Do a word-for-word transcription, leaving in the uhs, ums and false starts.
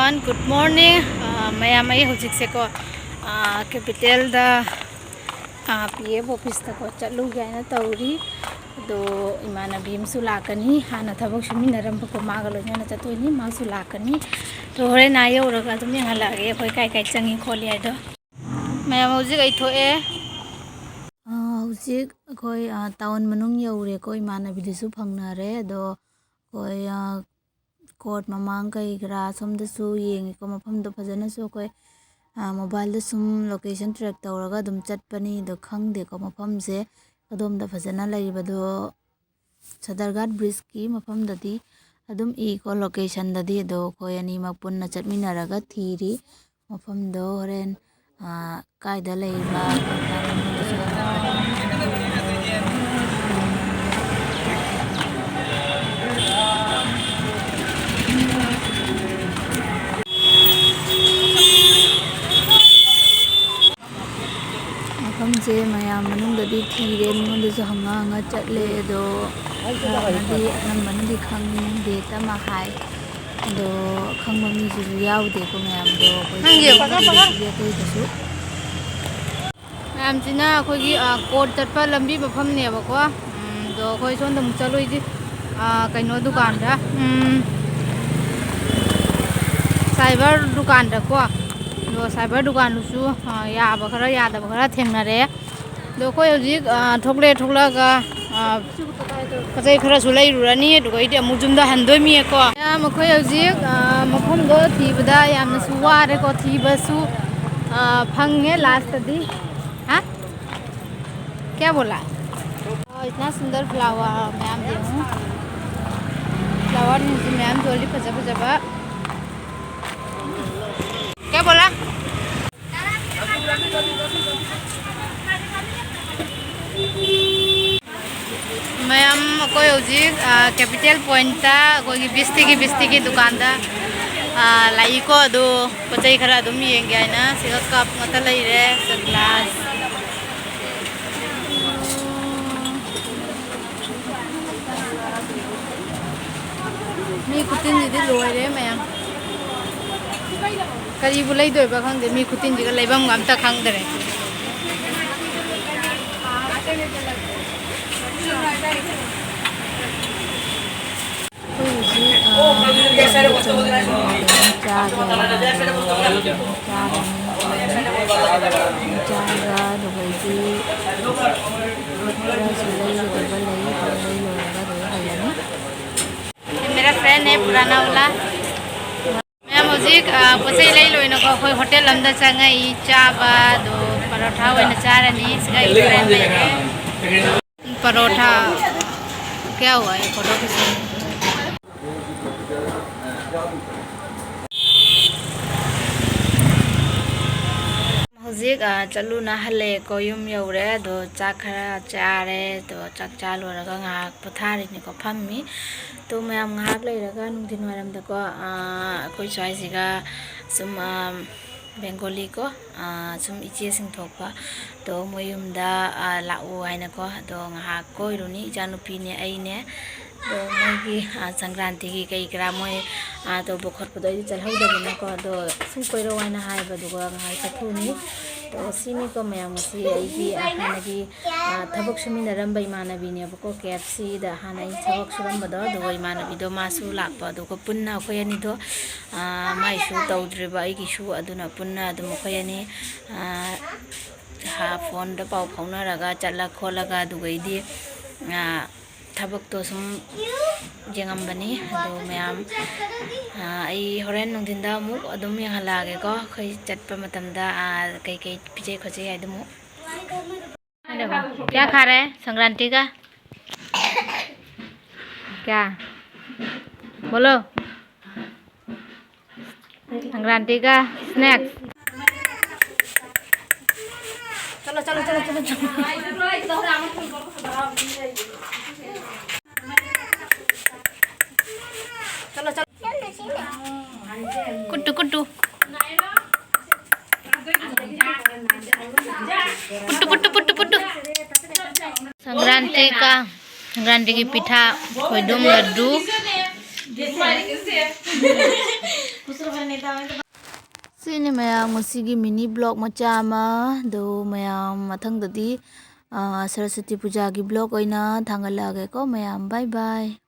Good morning꯫ ꯑ, ꯃꯌꯥꯝ, ꯑꯩ ꯍꯧꯖꯤꯛꯁꯦꯀꯣ, ꯑ, capital ꯗ, ꯑ, P F office ꯇꯀꯣ ꯆꯠꯂꯨꯒꯦ ꯍꯥꯏꯅ ꯇꯧꯔꯤ꯫ ꯑꯗꯣ ꯏꯃꯥꯟꯅꯕꯤ ꯑꯃꯁꯨ ꯂꯥꯛꯀꯅꯤ, ꯍꯥꯟꯅ ꯊꯕꯛ ꯁꯨꯃꯤꯟꯅꯔꯝꯕꯀꯣ, ꯃꯥꯒ ꯂꯣꯏꯅꯅ ꯆꯠꯇꯣꯏꯅꯤ꯫ ꯃꯥꯁꯨ ꯂꯥꯛꯀꯅꯤ꯫ ꯑꯗꯣ ꯍꯣꯔꯦꯟ ꯑꯥ ꯌꯧꯔꯒ ꯑꯗꯨꯝ ꯌꯦꯡꯍꯜꯂꯛꯑꯒꯦ ꯑꯩꯈꯣꯏ ꯀꯥꯏ ꯀꯥꯏ ꯆꯪꯉꯤ ꯈꯣꯠꯂꯤ ꯍꯥꯏꯗꯣ꯫ ꯃꯌꯥꯝ, ꯍꯧꯖꯤꯛ ꯑꯩ ꯊꯣꯛꯑꯦ꯫ ꯑ, ꯍꯧꯖꯤꯛ ꯑꯩꯈꯣꯏ, ꯑ, town ꯃꯅꯨꯡ ꯌꯧꯔꯦꯀꯣ꯫ ꯏꯃꯥꯟꯅꯕꯤꯗꯨꯁꯨ ꯐꯪꯅꯔꯦ꯫ ꯑꯗꯣ ꯑꯩꯈꯣꯏ, ꯑ, court ꯃꯃꯥꯡ ꯀꯩ ꯀꯔꯥ ꯁꯣꯝꯗꯁꯨ ꯌꯦꯡꯉꯤꯀꯣ꯫ ꯃꯐꯝꯗꯣ ꯐꯖꯅꯁꯨ ꯑꯩꯈꯣꯏ, ꯑ, mobile ꯗ ꯁꯨꯝ location track ꯇꯧꯔꯒ ꯑꯗꯨꯝ ꯆꯠꯄꯅꯤ꯫ ꯑꯗꯣ ꯈꯪꯗꯦꯀꯣ, ꯃꯐꯝꯁꯦ ꯑꯗꯣꯝꯗ ꯐꯖꯅ ꯂꯩꯔꯤꯕꯗꯣ꯫ ꯁꯗꯔꯒꯥꯠ bridge ꯀꯤ ꯃꯐꯝꯗꯗꯤ ꯑꯗꯨꯝ ꯏꯀꯣ, location ꯗꯗꯤ꯫ ꯑꯗꯣ ꯑꯩꯈꯣꯏ ꯑꯅꯤꯃꯛ ꯄꯨꯟꯅ ꯆꯠꯃꯤꯟꯅꯔꯒ ꯊꯤꯔꯤ꯫ ꯃꯐꯝꯗꯣ ꯍꯣꯔꯦꯟ, ꯑ, ꯀꯥꯏꯗ ꯂꯩꯕ? ꯃꯐꯝꯁꯦ ꯃꯌꯥꯝ ꯃꯅꯨꯡꯗꯗꯤ ꯊꯤꯔꯦ, ꯃꯤꯉꯣꯟꯗꯁꯨ ꯍꯪꯉ ꯍꯪꯉ ꯆꯠꯂꯦ꯫ ꯑꯗꯣ ꯈꯔ ꯑꯃꯅꯗꯤ, ꯑꯅꯝꯕꯅꯗꯤ ꯈꯪꯗꯦ ꯇꯃ ꯍꯥꯏ꯫ ꯑꯗꯣ ꯈꯪꯕ ꯃꯤꯁꯤꯁꯨ ꯌꯥꯎꯗꯦꯀꯣ ꯃꯌꯥꯝꯗꯣ꯫ ꯑꯩꯈꯣꯏ ꯅꯪ ꯌꯦꯡꯉꯣ, ꯄꯥꯛꯑ, ꯄꯥꯛꯑ꯫ ꯆꯠꯂꯨꯕꯗꯤ ꯑꯇꯩꯗꯁꯨ꯫ ꯃꯌꯥꯝꯁꯤꯅ ꯑꯩꯈꯣꯏꯒꯤ, ꯑ, court ꯆꯠꯄ ꯂꯝꯕꯤ ꯃꯐꯝꯅꯦꯕꯀꯣ꯫ ꯎꯝ, ꯑꯗꯣ ꯑꯩꯈꯣꯏ ꯁꯣꯝꯗ ꯑꯃꯨꯛ ꯆꯠꯂꯨꯏꯁꯤ, ꯑ, ꯀꯩꯅꯣ ꯗꯨꯀꯥꯟꯗ, ꯎꯝ, cyber ꯗꯨꯀꯥꯟꯗꯀꯣ꯫ ꯑꯗꯣ cyber ꯗꯨꯀꯥꯟꯗꯨꯁꯨ, ꯑ, ꯌꯥꯕ ꯈꯔ ꯌꯥꯗꯕ ꯈꯔ ꯊꯦꯡꯅꯔꯦ꯫ ꯑꯗꯣ ꯑꯩꯈꯣꯏ ꯍꯧꯖꯤꯛ, ꯑ, ꯊꯣꯛꯂꯛꯑꯦ, ꯊꯣꯛꯂꯛꯑꯒ, ꯑ, ꯄꯣꯠ ꯆꯩ ꯈꯔꯁꯨ ꯂꯩꯔꯨꯔꯅꯤ, ꯑꯗꯨꯒ ꯑꯩꯗꯤ ꯑꯃꯨꯛ ꯌꯨꯝꯗ ꯍꯟꯗꯣꯏꯃꯤꯀꯣ꯫ ꯃꯌꯥꯝ, ꯑꯩꯈꯣꯏ ꯍꯧꯖꯤꯛ, ꯑ, ꯃꯐꯝꯗꯣ ꯊꯤꯕꯗ ꯌꯥꯝꯅꯁꯨ ꯋꯥꯔꯦꯀꯣ, ꯊꯤꯕꯁꯨ, ꯑ, ꯐꯪꯉꯦ ꯂꯥꯁꯇꯗꯤ꯫ ꯍꯥ? क्या बोला? ꯑ, इतना सुंदर flower ꯃꯌꯥꯝ ꯌꯦꯡꯉꯨ꯫ Flower ꯁꯤꯡꯁꯨ ꯃꯌꯥꯝ ꯌꯣꯜꯂꯤ, ꯐꯖ ꯐꯖꯕ꯫ क्या बोला? ꯃꯌꯥꯝ, ꯑꯩꯈꯣꯏ ꯍꯧꯖꯤꯛ, ꯑ, capital point ꯇ ꯑꯩꯈꯣꯏꯒꯤ ꯕꯤꯁꯇꯤꯒꯤ, ꯕꯤꯁꯇꯤꯒꯤ ꯗꯨꯀꯥꯟꯗ, ꯑ, ꯂꯥꯛꯏꯀꯣ꯫ ꯑꯗꯣ ꯄꯣꯠ ꯆꯩ ꯈꯔ ꯑꯗꯨꯝ ꯌꯦꯡꯒꯦ ꯍꯥꯏꯅ꯫ ꯁꯤꯒ cup ꯉꯥꯛꯇ ꯂꯩꯔꯦ, glass꯫ ꯃꯤ ꯈꯨꯆꯤꯟꯁꯤꯗꯤ ꯂꯣꯏꯔꯦ ꯃꯌꯥꯝ꯫ ꯀꯔꯤꯕꯨ ꯂꯩꯗꯣꯏꯕ ꯈꯪꯗꯦ, ꯃꯤ ꯈꯨꯇꯤꯟꯁꯤꯒ ꯂꯩꯐꯝꯒ ꯑꯝꯇ ꯈꯪꯗꯔꯦ꯫ ꯑꯩꯈꯣꯏ ꯍꯧꯖꯤꯛ, ꯑ, ꯆꯥꯒꯦ ꯍꯥꯏꯅ ꯆꯥꯔꯅꯤ꯫ ꯆꯥꯔꯒ ꯑꯗꯨꯗꯒꯤ ꯄꯣꯠ ꯈꯔꯁꯨ ꯂꯩꯒꯗꯕ ꯂꯩ, ꯑꯗꯨ ꯂꯩ ꯂꯣꯏꯔꯒ ꯑꯗꯨꯗ ꯍꯜꯂꯅꯤ꯫ मेरा फ्रेंड है पुराना वाला। ꯃꯌꯥꯝ ꯍꯧꯖꯤꯛ, ꯑ, ꯄꯣꯠ ꯆꯩ ꯂꯩ ꯂꯣꯏꯅꯀꯣ ꯑꯩꯈꯣꯏ ꯍꯣꯇꯦꯜ ꯑꯃꯗ ꯆꯪꯉꯛꯏ ꯆꯥꯕ꯫ ꯑꯗꯣ ꯄꯔꯣꯊꯥ ꯑꯣꯏꯅ ꯆꯥꯔꯅꯤ꯫ ꯁꯤꯗ ꯑꯩꯒꯤ ꯐ꯭ꯔꯦꯟ ꯂꯩꯔꯦ꯫ ꯄꯔꯣꯊꯥ ꯀꯌꯥ ꯍꯨꯋꯥ ꯍꯦ ꯐꯣꯇꯣ ꯈꯤꯆ ꯍꯧꯖꯤꯛ, ꯑ, ꯆꯠꯂꯨꯅ ꯍꯜꯂꯛꯑꯦꯀꯣ, ꯌꯨꯝ ꯌꯧꯔꯦ꯫ ꯑꯗꯣ ꯆꯥꯛ ꯈꯔ ꯆꯥꯔꯦ꯫ ꯑꯗꯣ ꯆꯥꯛ ꯆꯥ ꯂꯣꯏꯔꯒ ꯉꯥꯏꯍꯥꯛ ꯄꯣꯊꯥꯔꯤꯅꯤꯀꯣ, ꯐꯝꯃꯤ꯫ ꯑꯗꯣ ꯃꯌꯥꯝ ꯉꯥꯏꯍꯥꯛ ꯂꯩꯔꯒ ꯅꯨꯡꯊꯤꯟ ꯋꯥꯏꯔꯝꯗꯀꯣ, ꯑ, ꯑꯩꯈꯣꯏ ꯁ꯭ꯋꯥꯏꯁꯤꯒ ꯁꯨꯝ, ꯑ, ꯕꯦꯡꯒꯣꯂꯤꯀꯣ, ꯑ, ꯁꯨꯝ ꯏꯆꯦꯁꯤꯡ ꯊꯣꯛꯄ, ꯑꯗꯣ ꯃꯣꯏ ꯌꯨꯝꯗ, ꯑ, ꯂꯥꯛꯎ ꯍꯥꯏꯅꯀꯣ꯫ ꯑꯗꯣ ꯉꯥꯏꯍꯥꯛ ꯀꯣꯏꯔꯨꯅꯤ, ꯏꯆꯥꯅꯨꯄꯤꯅꯦ ꯑꯩꯅꯦ꯫ ꯑꯗꯣ ꯃꯣꯏꯒꯤ, ꯑ, ꯁꯪꯀ꯭ꯔꯥꯟꯇꯤꯒꯤ ꯀꯩ ꯀꯔꯥ ꯃꯣꯏ, ꯑ, ꯇꯧꯕ ꯈꯣꯠꯄꯗꯣ ꯑꯩꯗꯤ ꯆꯠꯍꯧꯗꯕꯅꯤꯅꯀꯣ꯫ ꯑꯗꯣ ꯁꯨꯝ ꯀꯣꯏꯔꯛꯑꯣ ꯍꯥꯏꯅ ꯍꯥꯏꯕ, ꯑꯗꯨꯒ ꯉꯥꯏꯍꯥꯛ ꯆꯠꯊꯣꯛꯎꯅꯤ꯫ ꯑꯗꯣ ꯁꯤꯅꯤꯀꯣ ꯃꯌꯥꯝ, ꯉꯁꯤ ꯑꯩꯒꯤ, ꯑ, ꯍꯥꯟꯅꯒꯤ, ꯑ, ꯊꯕꯛ ꯁꯨꯃꯤꯟꯅꯔꯝꯕ ꯏꯃꯥꯟꯅꯕꯤꯅꯦꯕꯀꯣ, ꯀꯦ ꯑꯦꯐ ꯁꯤꯗ ꯍꯥꯟꯅ ꯑꯩ ꯊꯕꯛ ꯁꯨꯔꯝꯕꯗꯣ꯫ ꯑꯗꯨꯒ ꯏꯃꯥꯟꯅꯕꯤꯗꯣ ꯃꯥꯁꯨ ꯂꯥꯛꯄ, ꯑꯗꯨꯒ ꯄꯨꯟꯅ ꯑꯩꯈꯣꯏ ꯑꯅꯤꯗꯣ, ꯑ, ꯃꯥꯏꯁꯨ ꯇꯧꯗ꯭ꯔꯤꯕ ꯑꯩꯒꯤꯁꯨ, ꯑꯗꯨꯅ ꯄꯨꯟꯅ ꯑꯗꯨꯝ ꯑꯩꯈꯣꯏ ꯑꯅꯤ, ꯑ, ꯍꯥ, ꯐꯣꯟꯗ ꯄꯥꯎ ꯐꯥꯎꯅꯔꯒ ꯆꯠꯂ ꯈꯣꯠꯂꯒ ꯑꯗꯨꯒꯩꯗꯤ, ꯑ, ꯊꯕꯛꯇꯣ ꯁꯨꯝ ꯌꯦꯡꯉꯝꯕꯅꯤ꯫ ꯑꯗꯣ ꯃꯌꯥꯝ, ꯑ, ꯑꯩ ꯍꯣꯔꯦꯟ ꯅꯨꯡꯊꯤꯟꯗ ꯑꯃꯨꯛ ꯑꯗꯨꯝ ꯌꯦꯡꯍꯜꯂꯛꯑꯒꯦꯀꯣ, ꯑꯩꯈꯣꯏ ꯆꯠꯄ ꯃꯇꯝꯗ, ꯑ, ꯀꯩꯀꯩ ꯄꯤꯖꯩ ꯈꯣꯠꯆꯩ ꯍꯥꯏꯗꯨ ꯑꯃꯨꯛ꯫ क्या खा रहे हैं संक्रांति का? क्या? बोलो। संक्रांति का स्नैक्स। चलो, चलो, चलो, चलो, चलो। चलो, चलो। कुट्टू, कुट्टू। कुट्टू, कुट्टू, कुट्टू, कुट्टू। संक्रांति का, संक्रांति की पिठा, ꯈꯣꯏꯗꯨꯝ ꯂꯗꯨ꯫ ꯁꯤꯅꯤ ꯃꯌꯥꯝ, ꯉꯁꯤꯒꯤ mini vlog ꯃꯆꯥ ꯑꯃ꯫ ꯑꯗꯣ ꯃꯌꯥꯝ, ꯃꯊꯪꯗꯗꯤ, ꯑ, ꯁꯔꯁ꯭ꯋꯇꯤ ꯄꯨꯖꯥꯒꯤ vlog ꯑꯣꯏꯅ ꯊꯥꯡꯒꯠꯂꯛꯑꯒꯦꯀꯣ ꯃꯌꯥꯝ꯫ Bye bye꯫